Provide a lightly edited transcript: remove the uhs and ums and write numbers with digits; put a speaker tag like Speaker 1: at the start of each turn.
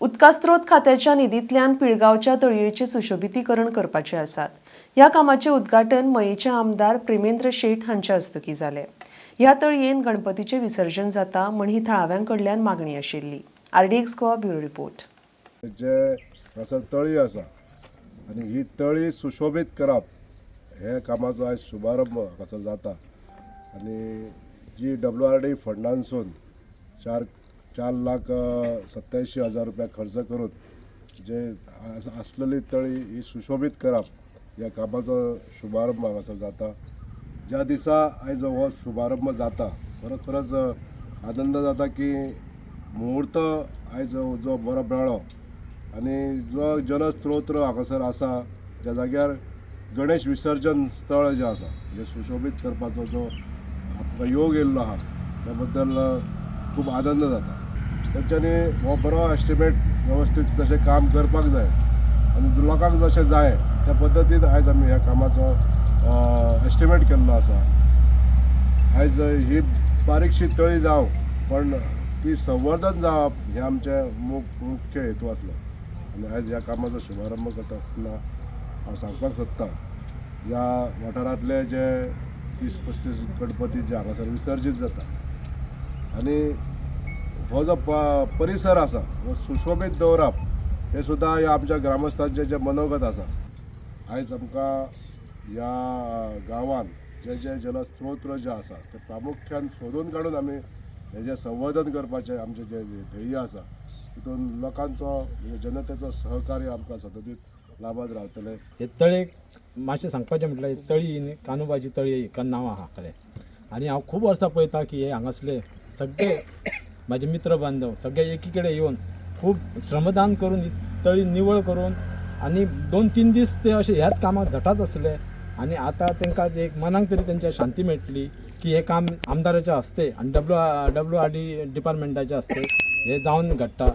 Speaker 1: उदकास्रोत खात्याच्या निधींतल्यान पिळगांवच्या तळयेचें सुशोभितीकरण करपाचे आसात. ह्या कामाचें उद्घाटन मयेचे आमदार प्रेमेंद्र शेट हांच्या हस्तुकीं जालें. ह्या तळयेन गणपतीचें विसर्जन जाता म्हण ही थळाव्यां कडल्यान मागणी आशिल्ली. RDX Goa bureau report.
Speaker 2: जे हांगासर तळी आसा आनी ही तळी सुशोभीत करप हे कामाचो आयज शुभारंभ हांगासर जाता. आनी जी डब्ल्यू आर डी फंडांसून 4,87,000 रुपया खर्च करून जे आसलेली तळी ही सुशोभीत करप ह्या कामाचो शुभारंभ हांगासर जाता. ज्या दिसा आयज हो शुभारंभ जाता, खरोखरच आनंद जाता की मुहूर्त आयज जो बरो मेळ्ळो आनी जो जलस्त्रोत हांगासर आसा, ज्या जाग्यार गणेश विसर्जन स्थळ जें आसा हें सुशोभीत करपाचो जो आमकां योग येयल्लो आहा, त्या बद्दल खूब आनंद जाता. तेंच्यांनी हो बरो एस्टिमेट वेवस्थीत तशें काम करपाक जाय आनी लोकांक जशें जाय त्या पद्दतीन आयज आमी ह्या कामाचो एस्टिमेट केल्लो आसा. आयज ही बारीकशी तळी जावं, पण ती संवर्धन जावप हें आमचें मुख्य हेतू आसलो. आनी आयज ह्या कामाचो शुभारंभ करता आसतना हांव सांगपाक सोदतां, ह्या वाठारांतले जे 30-35 गणपती जे हांगासर विसर्जीत जाता आनी हो जो परिसर आसा हो सुशोभीत दवरप हें सुद्दां ह्या आमच्या ग्रामस्थांचें जें मनोगत आसा. आयज आमकां ह्या गांवांत जे जे जलस्त्रोत जे आसा ते प्रामुख्यान सोदून काडून आमी हेजें संवर्धन करपाचें आमचें जें ध्येय आसा, तितून लोकांचो म्हणजे जनतेचो सहकार्य आमकां सततीत लाभात रावतलें.
Speaker 3: हे तळयेक मातशें सांगपाचें म्हटल्यार तळी न्ही, कानुबाची तळी हिका नांव आहा खरें. आनी हांव खूब वर्सां पळयता की हे हांगासले सगळे म्हाजे मित्र बांधव सगळे एकी कडेन येवन खूब श्रमदान करून ही तळी निवळ करून आनी 2-3 दीस ते अशे ह्याच कामाक झटात आसले. आनी आतां तांकां एक मनाक तरी तेंच्या शांती मेळटली की हें काम आमदाराच्या हस्ते आनी डब्ल्यू आर डी डिपार्टमेंटाच्या हस्ते हें जावन घडटा.